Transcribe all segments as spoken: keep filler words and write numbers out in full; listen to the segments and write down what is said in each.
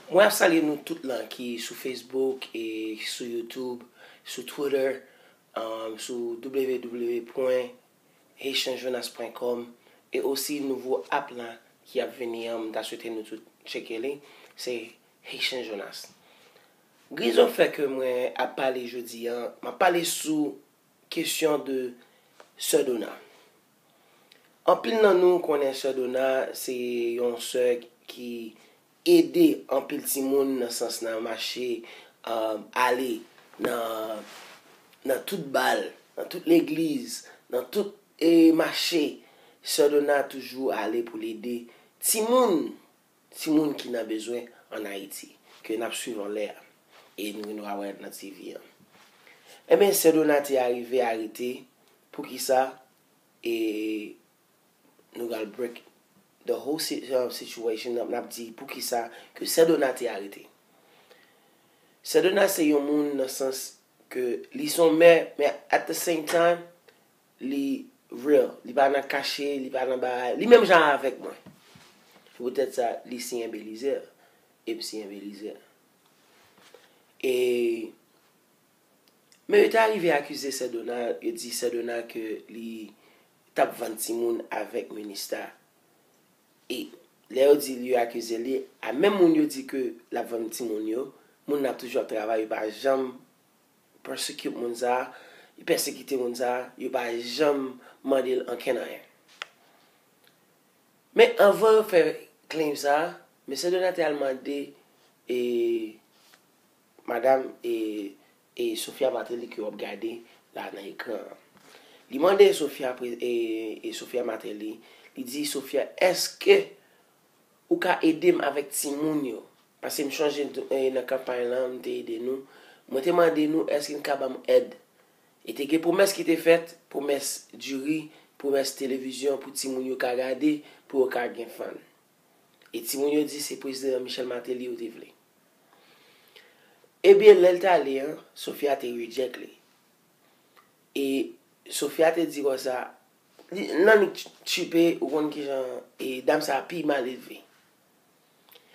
Mwen ap salye nou tout lan ki sou Facebook e sou YouTube, sou Twitter, um, sou w w w pwen haitian jonas pwen com, e osi nouvo app lan ki ap vini an, m ta swete nou tout tcheke li, se Haitian Jonas. Rezon fè ke mwen ap pale jodi an, m ap pale sou kesyon de Sè Dona. Anpil nan nou konnen Sè Dona se yon sè ki ede anpil timoun nan sans nan mache, um, ale nan, nan tout bal, nan tout legliz, nan tout, e, mache. Sè Dona toujou ale pou l ede timoun, timoun ki nan bezwen ann Ayiti, ke n ap swiv anlè a, e nou, nou a wè nan T V an. Enben, Sè Dona te arive arete. Poukisa? E nou pral break the whole si-, uh, situation, n ap, n ap di poukisa ke Sè Dona te arete. Sè Dona se yon moun nan sans ke li se yon mè, men at the same time, li real. Li pa nan kache, li pa nan bagay. Li menm jan avèk mwen. Se poutèt sa, li siyen Belizaire. E m siyen Belizaire. E, men yo te arive akize Sè Dona, yo di Sè Dona ke li t ap vann timoun avèk Minista. E lè yo di li, yo akize li, a menm moun yo di ke l ap vann timoun yo, moun nan ap toujou ap travay, yo pa janm persecute moun sa a, yo pèsekite moun sa a, yo pa janm mande l ankenn anyen. Men anvan yo fè claim sa a, men Sè Dona te al mande, e, madanm, e, e Sophia Martelly ke w ap gade la nan ekran an. Li mande Sophia, pre-, e, e Sophia Martelly, li di, Sophia, èske ou ka ede m avèk timoun yo? Paske m chonje, e, nan kanpay lan, m te ede nou. Mwen te mande nou, èske n ka ban m èd? E te gen pwomès ki te fèt, pwomès diri, pwomès televizyon pou timoun yo ka gade, pou yo ka gen fann. E timoun yo di se prezidan Michel Martelly yo te vle. Ebyen, lè l t ale an, Sophia te reject li. E Sophia te di konsa, li, nan li tchipe, ou konn kijan, e dam sa a pi malelve.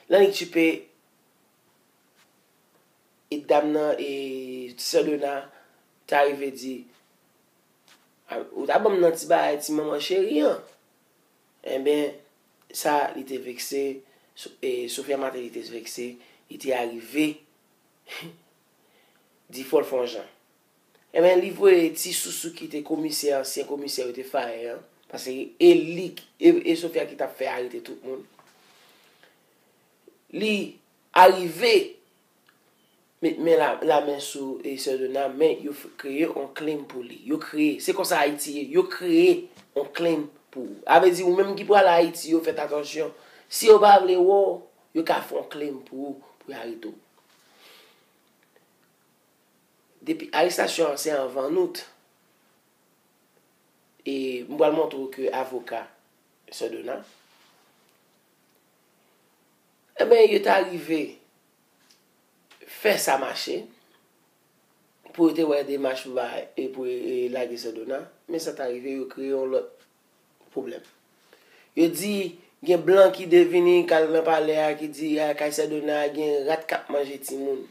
Nan li tchipe, e dam nan, e Sè Dona ta rive di, "A, ou ta ban m nan ti bagay ti manman cheri an." Enben, sa, li te vekse, So-, e Sophia Martelly te vekse, li te arive di fò l fè yon jan. Enben, li voye ti sousou ki te komisè, ansyen komisè yo te fire an, paske e li, e, e Sophia ki t ap fè arete tout moun. Li arive met men la, lamen sou, e, Sè Dona, men yo f-, kreye yon claim pou li. Yo kreye, se konsa Ayiti ye, yo kreye yon claim pou ou. A vle di, ou menm ki pral Ayiti, yo fèt atansyon. Si yo pa vle wè w, yo ka fè yon claim pou ou, pou y arete w. Depi arestasyon an, se an vannout. E m pral montre w ke avoka Sè Dona. Enben, yo ta rive fè sa mache pou yo te wè demach pou bay, e pou, e, lage Sè Dona, men sa ta rive, yo kreye yon lòt pwoblèm. Yo di gen blan ki devini k al nan palè a, ki di, a, kay Sè Dona a gen rat k ap manje timoun.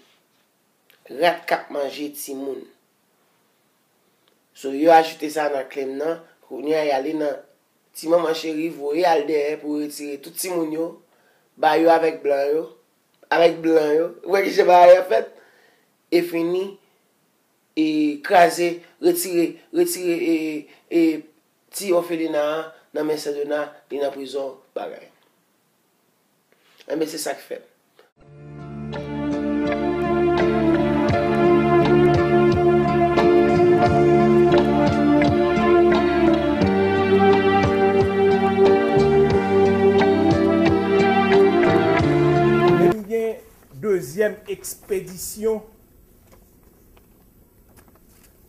Rat k ap manje timoun. So, yo ajoute sa nan claim nan, kounye a y ale nan ti manman cheri, voye al dèyè pou retire tout timoun yo, ba yo avèk blan yo, avèk blan yo. Ou wè kijan bagay la fèt? E fini, e kraze, retire, retire, e, e ti òfelina a nan men Sè Dona, li nan prizon, bagay. Enben, se sa k fèt. Epi gen dezyèm ekspedisyon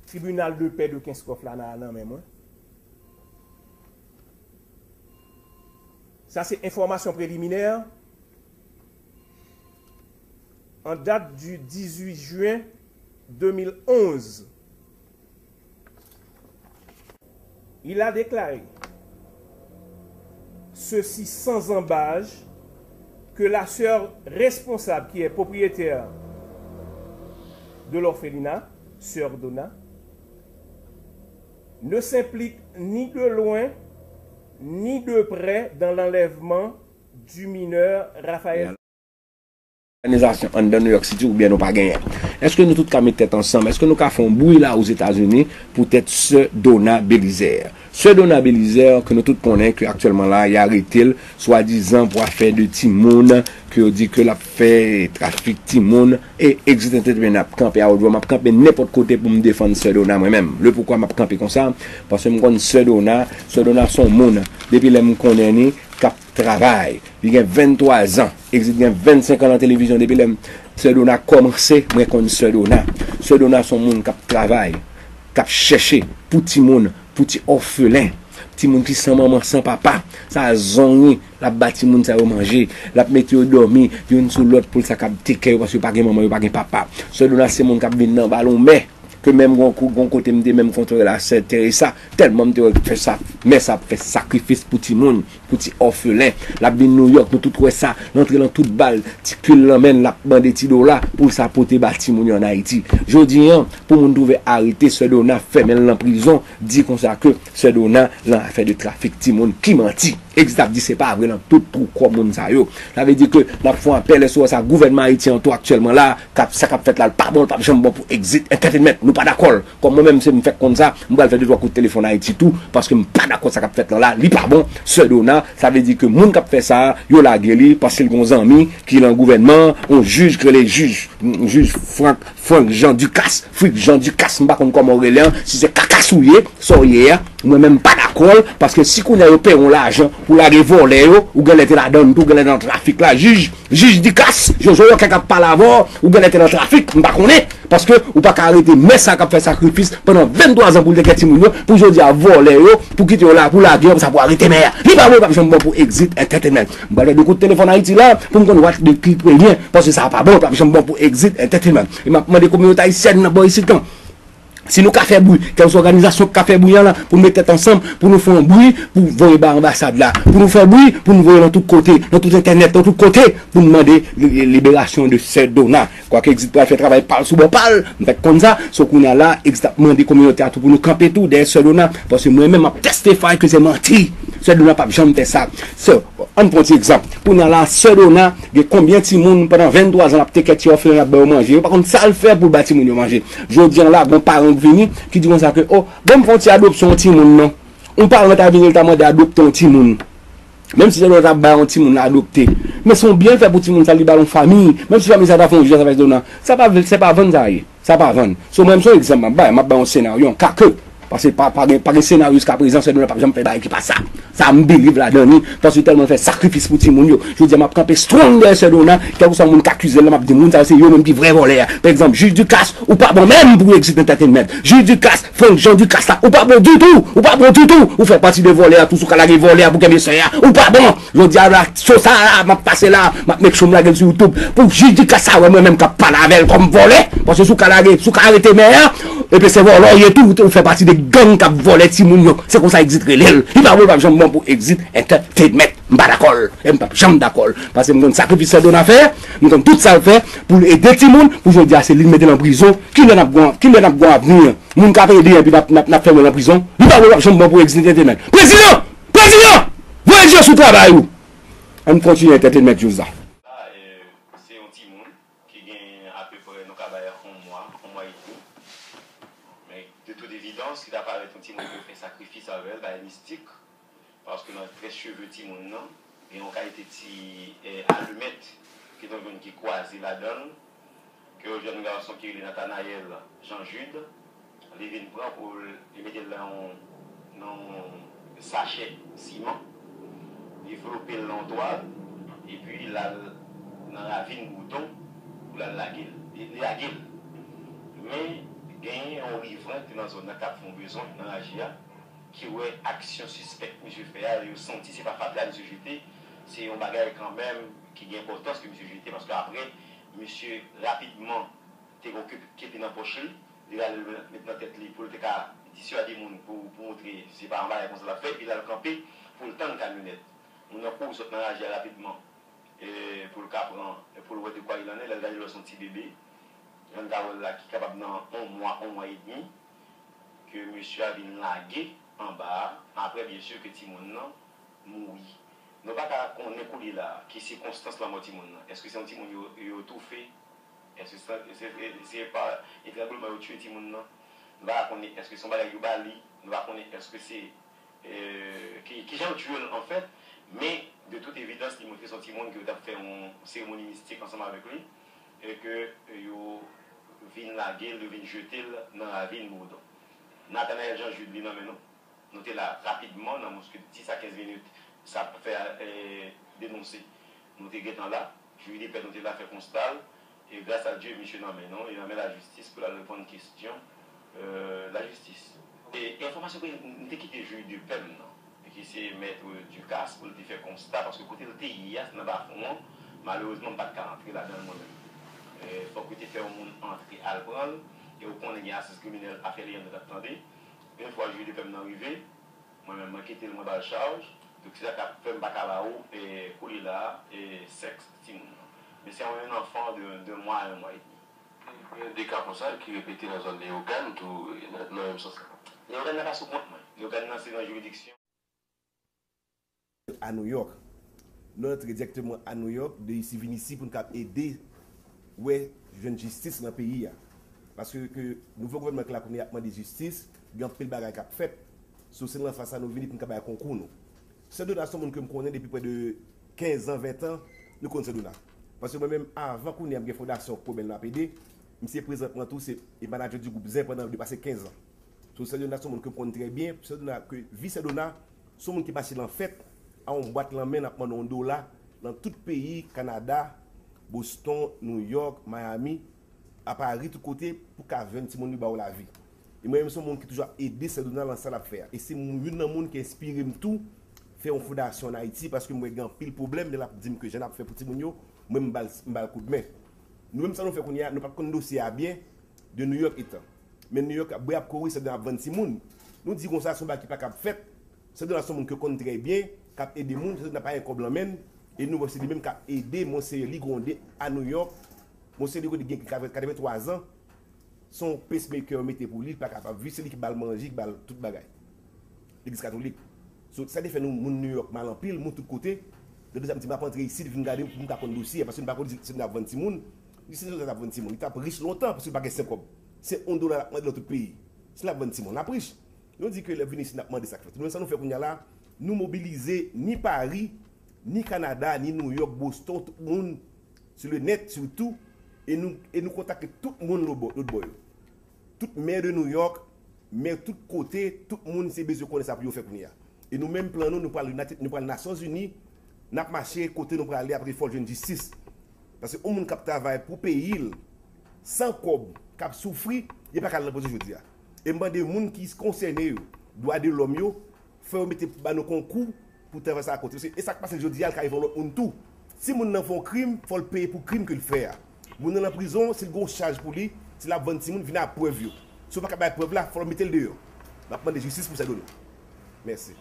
Tribinal de Pè de Kenskòf la nan, nan men mwen. Sa se enfòmasyon preliminè. En date du dix-huit juin deux mille onze, il a déclaré ceci sans ambages Que la sœur responsable qui est propriétaire de l'orphelinat, sœur Donna, ne s'implique ni de loin ni de près dans l'enlèvement du mineur Raphaël. Òganizasyon anndan New York City oubyen nou pa genyen? Èske nou tout ka met tèt ansanm? Èske nou ka fè yon bri la Ozetazini poutèt sè Donna Belizaire? Sè Donna Belizaire, ke nou tout konnen ke aktyèlman la, y arete l, swadizan pou afè de timoun, ke yo di ke l ap fè trafik timoun, e Exit Entertainment ap kanpe a odwa, m ap kanpe nenpòt kote pou m defann sè Donna mwen menm. Le poukwa m ap kanpe konsa, paske m konn sè Donna, sè Donna se yon moun, depi lè m konnen ni, k ap travay. Li gen venntwa zan. Exit gen vennsenk an nan televizyon. Depi lè m, sè Donna kòmanse, mwen konn sè Donna. Sè Donna se yon moun k ap travay, k ap chèche pou timoun, pou ti òfelen, timoun ki san manman, san papa. Sa zongi, l ap ba timoun sa yo manje, l ap mete yo dòmi, youn sou lòt pou l sa kab teke yo, paske yo pa gen manman, yo pa gen papa. Sè Donna se moun k ap vin nan balon mè. Ke menm gon kou, gon kote m te menm kontre la, sè Teresa, tèlman m te wè l fè sa, mè sa ap fè sakrifis pou timoun, pou ti òfelen. L ap vin Nouyòk, nou tout wè sa, l antre lan tout bal, ti ke l nan men l, l ap mande ti dola pou l sa pote ba timoun yo ann Ayiti. Jodi an, pou moun twouve arete sè Donna, fèmen l nan prizon, di konsa ke sè Donna lan afè de trafik timoun, ki manti. Exit ap di se pa vre lan tout twou kò moun sa yo. Sa vle di ke n ap fè yon apèl, èske w wè sa gouvènman ayisyen an tou aktyèlman la, k ap, sa k ap fèt la, l pa bon, l p ap janm bon pou Exit Entertainment. Nou pa dakò l. Kòm mwen menm, se m fèk konn sa, m pral fè de twa kout telefòn Ayiti tou, paske m pa dakò sa k ap fèt lan la, li pa bon. Sè Donna, sa vle di ke moun k ap fè sa, yo lage li, paske l gon zanmi ki lan gouvènman, yon jij ki rele jij, jij Frank, Frank Jean Ducasse, Frik Jean Ducasse, m pa konn kòman w rele an, si se Kakasou w ye, sa w ye a, mwen menm m pa dakò l, paske si kounye a yo peye w lajan pou lage vòlè yo, ou genlè te ladann tou, ou genlè nan trafik la, jij, jij Ducasse, Jojo Yòkè k ap pale avè w, ou genlè te nan trafik, m pa konnen, paske ou pa ka arete mè sa k ap fè sakrifis pandan venntwa zan pou l te kè timoun yo, pou jodi a vòlè yo, pou kite yo la, pou lage yo, sa pou arete mè a. Li pa bon, li p ap janm bon pou Exit Entertainment. M pral fè de kout telefòn Ayiti la, pou m konn what de ki premye, paske sa pa bon, li p ap janm bon pou Exit Entertainment. E m ap mande kominote ayisyèn nan bò isit lan, si nou ka fè bri, kèlkeswa òganizasyon ki ka fè bri an la, pou nou met tèt ansanm, pou nou fè yon bri, pou voye ba anbasad la, pou nou fè bri, pou nou voye nan tout kote, nan tout entènèt, nan tout kote, pou nou mande li-, li-, liberasyon de sè Donna. Kwake Exit pral fè travay pa l sou bò pa l, m fèk konn sa, so kounye a la, Exit ap mande kominote a tou pou nou kanpe tou dèyè sè Donna, paske mwen menm m ap testify ke se manti, sè Donna p ap janm fè sa. So, ann pran ti egzanp. Kounye a la, sè Donna, gen konbyen timoun pandan venntwa zan l ap tekè ti òfelen, l ap ba yo manje, yo pa konn sa l fè pou l ba timoun yo manje. Jodi a la, gon paran k vini, ki di konsa ke, o, ban m fè yon ti adopsyon yon timoun non. Yon paran ta vini, l ta mande adopte yon timoun. Menm si se lè w ta bay yon timoun adopte. Men se yon byen l fè pou timoun sa, li ba l yon fanmi. Menm si fanmi sa ta fè yon jan sa fè Donna. Sa pa, se pa vann sa ye. Sa pa vann. So mwen menm se yon egzanp m ap bay. M ap bay yon senaryo, yon ka ke. Paske pa, pa gen, pa gen senaryo jiskaprezan, sè Donna p ap janm fè bagay ki pa sa. Sa m believe ladan li. Paske tèlman l fè sakrifis pou timoun yo. Jodi a m ap kanpe strong dèyè sè Donna. Kèlkeswa moun k akize l la, m ap di moun sa yo se yo menm ki vrè vòlè a. Pa egzanp, jij Ducasse, ou pa bon menm pou Exit Entertainment. Jij Ducasse, Frank Jean Ducasse la, ou pa bon ditou, ou pa bon ditou. Ou fè pati de vòlè a tou, si w ka lage vòlè a pou kenbe sè a, ou pa bon. Jodi a la, so sa la, m ap pase la, m ap make sure m lage l sou YouTube. Pou jij Ducasse sa wè mwen menm k ap pale avè l kòm vòlè. Paske si w ka lage, si w ka arete mè a, epi se vòlè w ye tou, ou fè pati de gang k ap vòlè timoun yo. Se konsa Exit rele l. Li pa bon, li p ap janm bon pou Exit Entertainment. M pa dakò l. E m p ap janm dakò l. Paske m konn sakrifis sè Donna fè, m konn tout sa l fè pou l ede timoun, pou jodi a se li n mete nan prizon. Kilè n ap gon, kilè n ap gon avni an? Moun k ap ede anpi n ap, n ap, n ap fèmen nan prizon. Li pa bon, l p ap janm bon pou Exit Entertainment. Prezidan! Prezidan! Voye je sou travay ou! Ann kontinye Entertainment News la. La, eh, se yon timoun ki gen apeprè, nou ka bay yon mwa, yon mwa edmi. Men, de tout evidans, li ta parèt yon timoun ki fè sakrifis avè l, bay mistik. Paske nan très cheve timoun nan, gen yon kalite ti, eh, alimèt ke nou jwenn ki kwaze ladan l, ke yon jèn gason ki rele Nathanaël Jean Jude, li vin pran pou l, li mete l nan yon, nan yon sachè siman, li vlope l nan yon twal, epi l al nan ravin Bouton pou l al lage l. Li, li lage l. Men, genyen yon rivren ki te nan zòn nan k t ap fè yon bezwen nan raje a, ki wè aksyon sispèk misye fè a, yo santi se pa fatra misye jete, se yon bagay kanmenm ki gen enpòtans ke misye jete, paske apre, misye rapidman te gen yon kepi, kepi nan pòch li, li rale l met nan tèt li pou l te ka diswade moun, pou, pou montre se pa yon bagay konsa l ap fè, epi l al kanpe pou l tann kamyonèt. Moun nan kouri sot nan raje a rapidman. E pou l ka pran, e pou l wè de kwa il en est, lè l gade l wè se yon ti bebe, jan n ka wè l la ki kapab nan yon mwa, yon mwa edmi, ke mesye a vin lage anba a, apre byen si ke timoun nan mouri. Nou pa ka konnen koulye la a ki sikonstans lanmò timoun nan. Èske se yon timoun yo, yo toufe? Èske se, se, se, se pa etrangleman yo tiye timoun nan? Nou pa ka konnen èske se yon bagay yo ba li? Nou pa konnen èske se, e, ki, ki jan yo tiye l anfèt? Men, de tout evidans, li montre se yon timoun ke yo t ap fè yon seremoni mistik ansanm avèk li, e ke yo vin lage l, yo vin jete l nan ravin Bourdon. Nathanaël Jean Jude, li nan men nou. Nou te la rapidman, nan mwens ke dis a kenz minit, sa ap fè, e, denonse. Nou te gentan la, jiri de pè nou te la fè konsta l, e gras a Dye, misye nan men nou, li nan men lajistis pou l al reponn kesyon, e, lajistis. E enfòmasyon ke m te kite jiri de pè m nan, e ki se mèt Ducasse, pou l te fè konsta, paske kote l te ye a, se nan bafon an, malerezman, m pa t ka antre ladan l mwen menm. E, fòk yo te fè yon moun antre al pran l, e ou konnen gen asiz kriminèl afè li an nou t ap tande. Yon fwa jiri de pè m nan rive, mwen menm, mwen kite l, mwen ba l chaj. Donk, se sa k ap fè m pa ka ba ou, e, koulye la a, e, sèks timoun nan. Men se yon enfant de, de mois à un mois et demi. Gen de ka konsa ki repete nan zòn Leyogàn tou, nan, nan menm sans la. Leyogàn nan pa sou kont mwen. Leyogàn nan se nan jiridiksyon. A New York. Nou antre dirèkteman a New York, de isi vin isi pou n kab ede wè jwenn jistis nan peyi a. Paske ke nouvo gouvènman ki la kounye a ap mande jistis, gen anpil bagay k ap fèt. So se nan sans sa nou vini pou n ka bay konkou nou. Sè Dona se yon moun ke m konnen depi prè de kenz an, ven an, nou konn Sè Dona. Paske mwen menm, avan kounye a m gen fondasyon Kobèl n ap ede, misye prezantman tou se e manadjè di gwoup Zen pandan depase kenz an. So Sè Dona se yon moun ke m konn trè byen, Sè Dona ke vi Sè Dona se yon moun ki mache nan fèt a yon bwat nan men n ap mande yon dola nan tout peyi, Kanada, Boston, New York, Miami, a Paris, tout kote, pou ka jwenn timoun li ba yo lavi. E mwen menm se yon moun ki toujou ap ede Sè Dona nan sa l ap fè a. E se youn nan moun ki enspire m tou fè yon fondasyon ann Ayiti, paske m wè gen anpil pwoblèm, lè l ap di m ke jan n ap fè pou timoun yo, mwen m ba l, m ba l koudmen. Nou menm sa nou fè kounye a, nou pa t konn dosye a byen, de New York etan. Men New York ap bwè ap kouri, Sè Dona ap vann timoun. Nou di konsa se yon bagay ki pa kab fèt. Sè Dona se yon moun ke konn trè byen, k ap ede moun, Sè Dona pa gen kòb lan men l, e nou wè se li menm k ap ede Monseyè Ligonde a New York. Monseyè Ligonde gen katrevenntwa zan, se yon pacemaker yo mete pou li, li pa kapab viv, se li ki ba l manje, ki ba l tout bagay. Legliz katolik. So, sa te fè nou, moun New York mal anpil, moun tout kote. Lè de sa m di m ap antre isit, vin gade m pou m ka konn dosye a, paske m pa konn si se moun ap vann timoun. Li se moun ap vann timoun. Li t ap rich lontan, paske li pa gen senk kòb. Se yon dola l ap mande nan tout peyi. Si l ap vann timoun, l ap rich. Nou di ke lè vini isit, n ap mande sa k fèt. Nou menm sa nou fè kounye a la, nou mobilize ni Paris, ni Kanada, ni New York, Boston, tout moun, sou le nèt sitou, e nou, e nou kontakte tout moun lòtbò, lòtbò yo. Tout mè de New York, mè tout kote, tout moun se bezwen konnen sa pou yo fè kounye a. E nou menm plan nou, nou pral United, nou pral Nasyonzini, n ap mache kote nou prale apre fò l jwenn jistis. Paske yon moun k ap travay pou peyi l, san kòb, k ap soufri, li pa ka al nan prizon jodi a. E m mande moun ki konsène yo, dwa de lòm yo, fò yo mete ba nou konkou pou travay sa a kontinye. E sa k pase l jodi a, l ka rive yon lòt moun tou. Si moun nan fè yon krim, fò l peye pou krim ke l fè a. Moun nan nan prizon, si l gen yon chaj pou li, si l ap vann timoun, vin ak prèv yo. Si w pa ka bay prèv la, fò l mete l deyò. N ap mande jistis pou Sè Dona. Mèsi.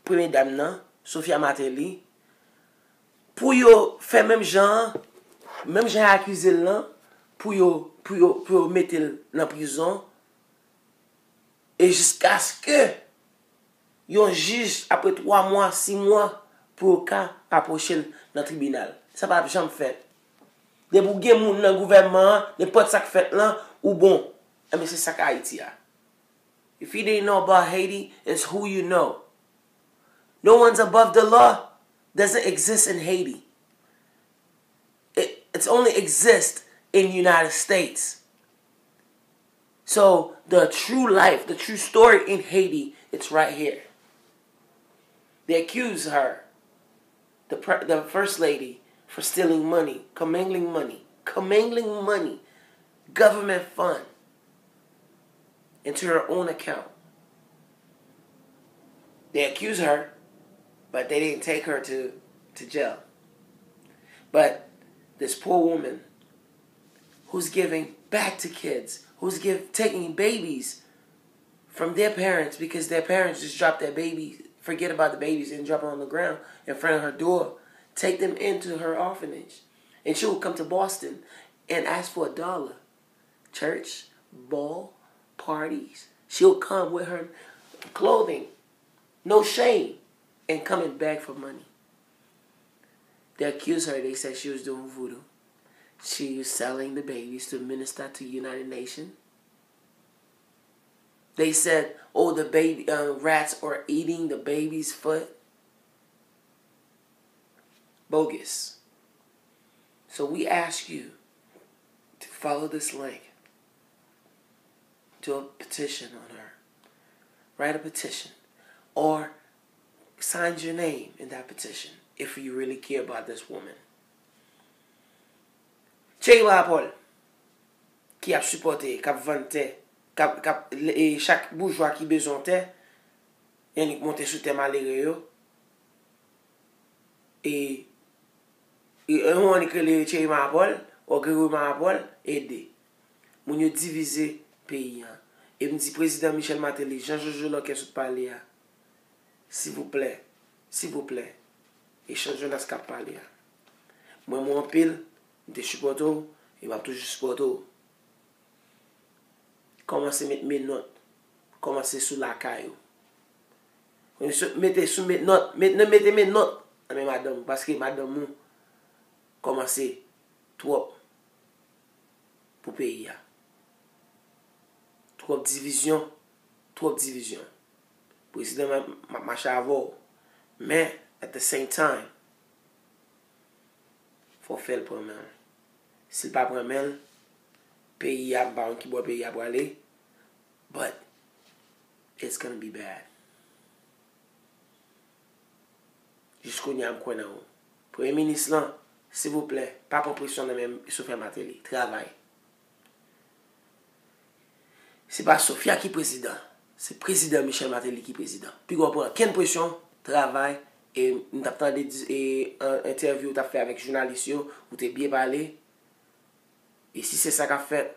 Premye dam nan, Sophia Martelly, pou yo fè menm jan an, menm jan y akize l lan, pou yo, pou yo, pou yo mete l nan prizon, e jiskaske yon jij, apre twa mwa, sis mwa, pou yo ka apwoche l nan tribinal. Sa p ap janm fèt. Depi w gen moun nan gouvènman an, nenpòt sa k fèt lan, ou bon. Enben, se sa k Ayiti a. If he didn't know about Haiti, it's who you know. No one's above the law doesn't exist in Haiti. It, it's only exist in United States. So the true life, the true story in Haiti, it's right here. They accuse her, the pre- the first lady, for stealing money, commingling money, commingling money, government fund, into her own account. They accuse her, but they didn't take her to to jail. But this poor woman who's giving back to kids, who's give taking babies from their parents because their parents just dropped their baby forget about the babies and drop her on the ground in front of her door. Take them into her orphanage. And she will come to Boston and ask for a dollar. Church, ball, parties. She'll come with her clothing, no shame, and come and beg for money. They accused her, they said she was doing voodoo. She was selling the babies to minister to United Nations. They said, oh, the baby uh, rats are eating the baby's foot. Bogus. So we ask you to follow this link, do a petition on her. Write a petition. Or sign your name in that petition if you really care about this woman. Thierry Marapol, ki ap sipòte, k ap vann tè, k ap, k ap, e chak boujwa ki bezwen tè, y annik monte sou tè malere yo. E, e, e yon annik rele Thierry Marapol, o Gregory Marapol, ede. Moun yo divize peyi an. E m di prezidan Michel Martelly, jan Jojo Lòkè sot pale a, silvouplè, silvouplè, e Jean Jonas k ap pale a. M renmen w anpil, m te sipòte w, e m ap toujou sipòte w. Kòmanse met menòt, kòmanse sou lakay ou. Mete sou menòt, met, mete menòt nan men madanm ou, paske madanm ou kòmanse twòp pou peyi a. Twòp divizyon, twòp divizyon. Prezidan, m ap mache avè w. Men, at the same time, fò w fè l pran men l. Si l pa pran men l, peyi a, m pa konn ki bò peyi a prale, but it's gonna be bad. Jiskounye a m kwè nan ou. Premye minis lan, silvouplè, pa pran presyon nan men Sofia Martelly. Travay. Se pa Sofia ki prezidan. Se prezidan Michel Martelly ki prezidan. Piga w pran kenn presyon, travay, e m t ap tande di- e, an- entèvyou w t ap fè avèk jounalis yo, ou te byen pale. E si se sa k ap fèt,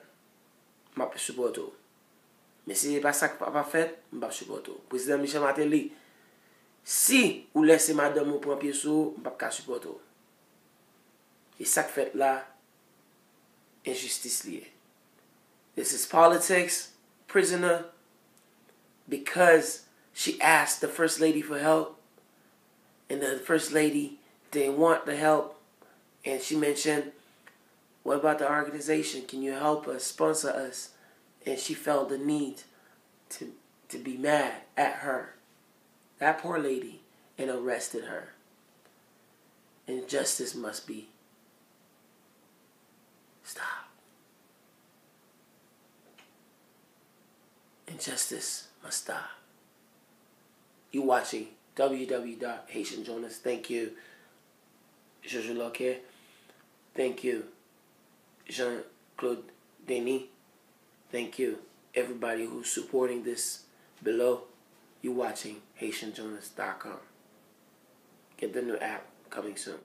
m ap sipòte w. Men si se pa sa k ap fèt, m p ap sipòte w. Prezidan Michel Martelly, si ou lèse madanm ou pran pye sou ou, m p ap ka sipòte w. E sa k fèt la, enjistis li ye. This is politics, prisoner, because she asked the first lady for help, and the first lady didn't want the help, and she mentioned, what about the organization? Can you help us, sponsor us? And she felt the need to, to be mad at her, that poor lady, and arrested her. And justice must be stopped. And justice must stop. You watching W W W dot Haitian Jonas. Thank you, Jojo Lorquet. Thank you, Jean Claude Denis. Thank you, everybody who's supporting this below. You watching Haitian Jonas dot com. Get the new app coming soon.